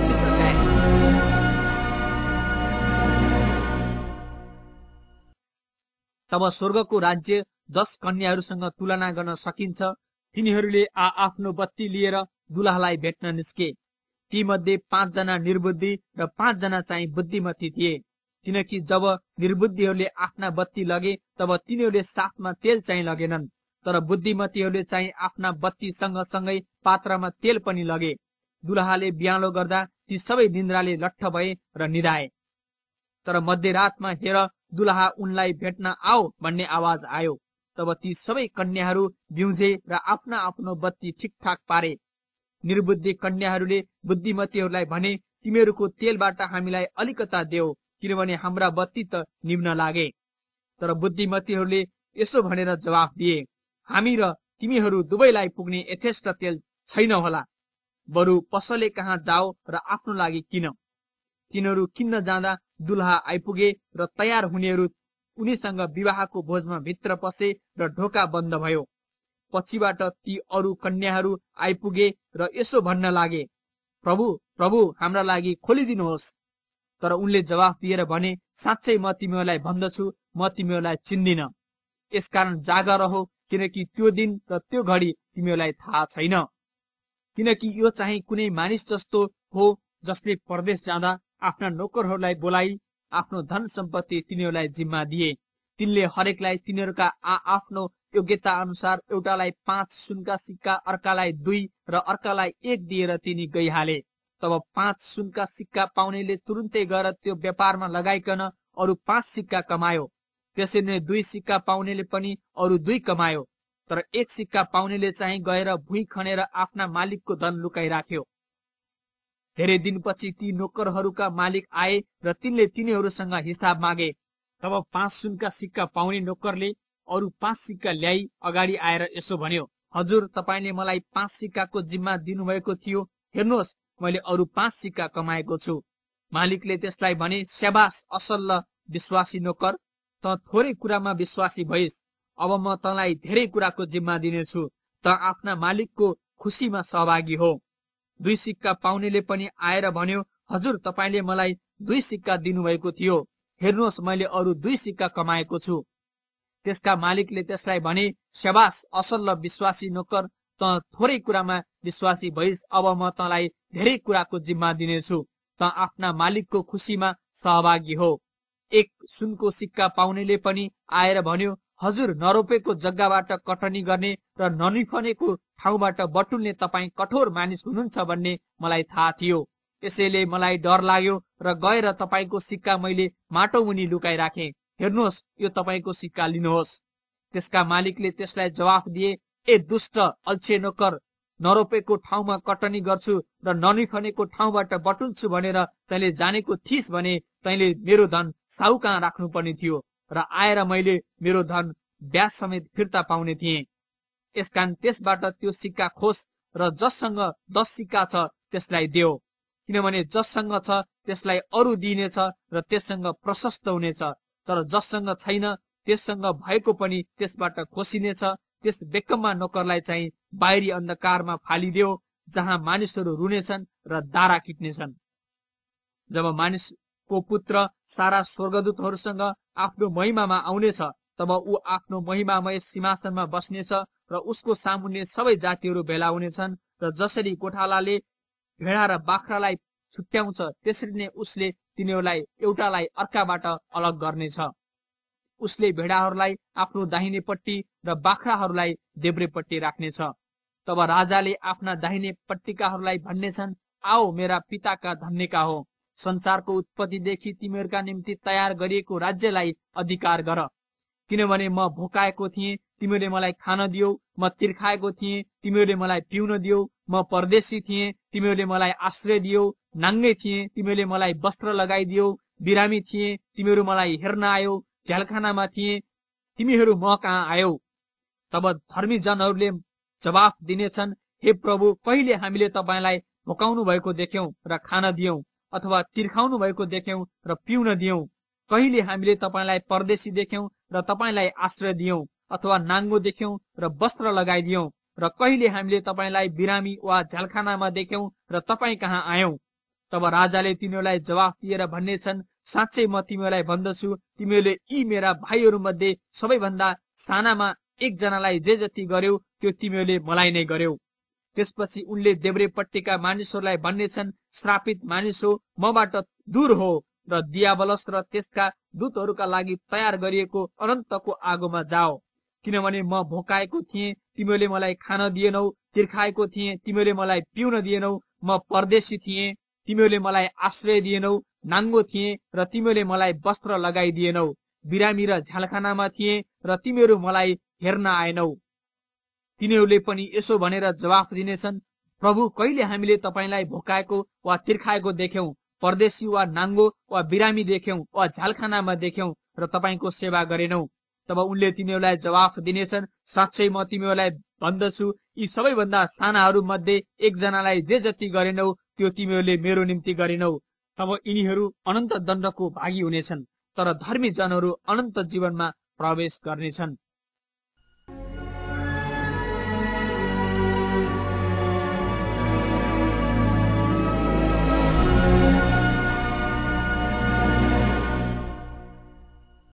25 अध्याय। तब स्वर्गको राज्य 10 कन्याहरूसँग तुलना गर्न सकिन्छ। तिनीहरूले आफ्नो बत्ती लिएर दुलहालाई भेट्न निस्के। ती मध्ये 5 जना निर्बुद्धि र 5 जना चाहिँ बुद्धिमती थिए। किनकि जब निर्बुद्धिहरूले आफ्ना बत्ती लगे तब तिनीहरूले साथमा तेल चाहिँ लगेनन्, तर बुद्धिमतीहरूले चाहिँ आफ्ना बत्ती सँगसँगै पात्रमा तेल पनि लगे। दुलहाले ब्यालो गर्दा ती सबै निन्द्राले लट्ठ भए र निदाए। तर मध्यरातमा हेर दुलहा उनलाई भेट्न आओ भन्ने आवाज आयो। तब ती सबै कन्याहरू बिउजे र आफ्ना आफ्नो बत्ती ठिकठाक पारे। निर्बुद्धि कन्याहरूले बुद्धिमतीहरूलाई भने, तिमीहरूको तेलबाट हामीलाई अलिकता देऊ, किनभने हाम्रा बत्ती त निभ्न लागे। तर बुद्धिमतीहरूले यसो भनेर जवाफ दिए, हामी र तिमीहरू दुवैलाई पुग्ने यथेष्ट तेल छैन होला, बरु पसले कहाँ जाओ र आफ्नो लागि किन। तिनीहरू किन्न जाँदा दुलहा आइपुगे र तयार हुनेहरू उनीसँग विवाहको भोजमा भित्र पसे र ढोका बन्द भयो। पछिबाट ती अरू कन्याहरू आइपुगे र यसो भन्न लागे, प्रभु प्रभु हाम्रा लागि खोलिदिनुहोस्। तर उनले जवाफ दिएर भने, साँच्चै म तिमीहरूलाई भन्दछु, म तिमीहरूलाई चिन्दिन। यसकारण जागा रहो, किनकि त्यो दिन र त्यो घडी तिमीहरूलाई थाहा छैन। किनकि यो चाहिँ कुनै मानिस जस्तो हो जसले परदेश जाँदा आफ्ना नोकरहरूलाई बोलाई आफ्नो धन सम्पत्ति तिनीहरूलाई जिम्मा दिए। तिनले हरेकलाई तिनीहरूका आफ्नो योग्यता अनुसार एउटालाई 5 सुनका सिक्का, अर्कालाई 2 र अर्कालाई 1 दिएर तिनी गइहाले। तब 5 सुनका सिक्का पाउनेले तुरुन्तै गएर त्यो व्यापारमा लगाइकन अरू 5 सिक्का कमायो। त्यसरी नै 2 सिक्का पाउनेले पनि अरू 2 कमायो। तर 1 सिक्का पाउनेले चाहिँ गएर भुइँ खनेर आफ्ना मालिकको धन लुकाइराख्यो। धेरै दिनपछि ती नोकरहरूका मालिक आए र तिनले तिनीहरूसँग हिसाब मागे। तब 5 सुनका सिक्का पाउने नोकरले अरू 5 सिक्का ल्याई अगाडि आएर यसो भन्यो, हजुर तपाईले मलाई 5 सिक्काको जिम्मा दिनुभएको थियो, हेर्नुहोस् मैले अरू 5 सिक्का कमाएको छु। मालिकले त्यसलाई भने, स्याबास असल र विश्वासी नोकर, त थोरै कुरामा विश्वासी भइस्, अब म तँलाई धेरै कुराको जिम्मा दिनेछु, त आफ्ना मालिकको खुसीमा सहभागी हो। 2 सिक्का पाउनेले पनि आएर भन्यो, हजुर तपाईले मलाई 2 सिक्का दिनुभएको थियो, हेर्नुहोस् मैले अरू 2 सिक्का कमाएको छु। त्यसका मालिकले त्यसलाई भने, स्याबास असल र विश्वासी नोकर, त थोरै कुरामा विश्वासी भइस्, अब म तँलाई धेरै कुराको जिम्मा दिनेछु, त आफ्ना मालिकको खुसीमा सहभागी हो। 1 सुनको सिक्का पाउनेले पनि आएर भन्यो, हजुर नरोपेको जग्गाबाट कटनी गर्ने र ननिफनेको ठाउँबाट बटुल्ने तपाईँ कठोर मानिस हुनुहुन्छ भन्ने मलाई थाहा थियो। यसैले मलाई डर लाग्यो र गएर तपाईको सिक्का मैले माटो मुनि लुकाइराखे। हेर्नुहोस् यो तपाईको सिक्का लिनुहोस्। त्यसका मालिकले त्यसलाई जवाफ दिए, ए दुष्ट अल्छे नोकर, नरोपेको ठाउँमा कटनी गर्छु र ननिफनेको ठाउँबाट बटुल्छु भनेर तैँले जानेको थिइस् भने तैँले मेरो धन साहु कहाँ राख्नु पर्ने थियो र आएर मैले मेरो धन ब्याज समेत फिर्ता पाउने थिएँ। यसकारण त्यसबाट त्यो सिक्का खोस् र जससँग 10 सिक्का छ त्यसलाई देऊ, किनभने जससँग छ त्यसलाई अरू दिइनेछ र त्यससँग प्रशस्त हुनेछ, तर जससँग छैन त्यससँग भएको पनि त्यसबाट खोसिनेछ। त्यस बेकम्मा नोकरलाई चाहिँ बाहिरी अन्धकारमा फालिदेऊ, जहाँ मानिसहरू रुनेछन् र दारा किट्नेछन्। जब मानिसको पुत्र सारा स्वर्गदूतहरूसँग आफ्नो महिमामा आउनेछ तब ऊ आफ्नो महिमामय सिंहासनमा बस्नेछ र उसको सामुन्ने सबै जातिहरू भेला हुनेछन् र जसरी गोठालाले भेडा र बाख्रालाई छुट्याउँछ त्यसरी नै उसले तिनीहरूलाई एउटालाई अर्काबाट अलग गर्नेछ। उसले भेडाहरूलाई आफ्नो दाहिनेपट्टि र बाख्राहरूलाई देब्रेपट्टि राख्नेछ। तब राजाले आफ्ना दाहिनेपट्टिकाहरूलाई भन्नेछन्, आओ मेरा पिताका धन्यका हो, संसारको उत्पत्तिदेखि तिमीहरूका निम्ति तयार गरिएको राज्यलाई अधिकार गर, किनभने म भोकाएको थिएँ तिमीहरूले मलाई खान दियौ, म तिर्खाएको थिएँ तिमीहरूले मलाई पिउन दियौ, म परदेशी थिएँ तिमीहरूले मलाई आश्रय दियौ, नाङ्गै थिएँ तिमीहरूले मलाई वस्त्र लगाइदियौ, बिरामी थिएँ तिमीहरू मलाई हेर्न आयौ, झ्यालखानामा थिए तिमीहरू म कहाँ आयौ। तब धर्मी जनहरूले जवाफ दिनेछन्, हे प्रभु, कहिले हामीले तपाईलाई भोकाउनु भएको देख्यौं र खान दियौं, अथवा तिर्खाउनु भएको देख्यौं र पिउन दियौं? कहिले हामीले तपाईलाई परदेशी देख्यौं र तपाईलाई आश्रय दियौं, अथवा नाङ्गो देख्यौं र वस्त्र लगाइदियौं? र कहिले हामीले तपाईलाई बिरामी वा झ्यालखानामा देख्यौं र तपाई कहाँ आयौं? तब राजाले तिनीहरूलाई जवाफ दिएर भन्नेछन्, साँच्चै म तिमीहरूलाई भन्दछु, तिमीहरूले यी मेरा भाइहरू मध्ये सबैभन्दा सानामा एकजनालाई जे जति गर्यौ त्यो तिमीहरूले मलाई नै गर्यौ। त्यसपछि उनले देब्रेपट्टिका मानिसहरूलाई भन्नेछन्, श्रापित मानिस हो, मबाट दूर हो र दियाबलस र त्यसका दूतहरूका लागि तयार गरिएको अनन्तको आगोमा जाओ। किनभने म भोकाएको थिएँ, तिमीहरूले मलाई खान दिएनौ, तिर्खाएको थिएँ, तिमीहरूले मलाई पिउन दिएनौ, म परदेशी थिएँ, तिमीहरूले मलाई आश्रय दिएनौ, नाङ्गो थिएँ र तिमीहरूले मलाई वस्त्र लगाइदिएनौ, बिरामी र झ्यालखानामा थिएँ र तिमीहरू मलाई हेर्न आएनौ। तिनीहरूले पनि यसो भनेर जवाफ दिनेछन्, प्रभु, कहिले हामीले तपाईलाई भोकाएको वा तिर्खाएको देख्यौं, परदेशी वा नाङ्गो वा बिरामी देख्यौं वा झ्यालखानामा देख्यौं र तपाईको सेवा गरेनौ। तब उनले तिनीहरूलाई जवाफ दिनेछन्, साँच्चै म तिमीहरूलाई भन्दछु, यी सबैभन्दा सानाहरू मध्ये एकजनालाई जे जति गरेनौ त्यो तिमीहरूले मेरो निम्ति गरेनौ। तब यिनीहरू अनन्त दण्डको भागी हुनेछन्, तर धर्मी जनहरू अनन्त जीवनमा प्रवेश गर्नेछन्।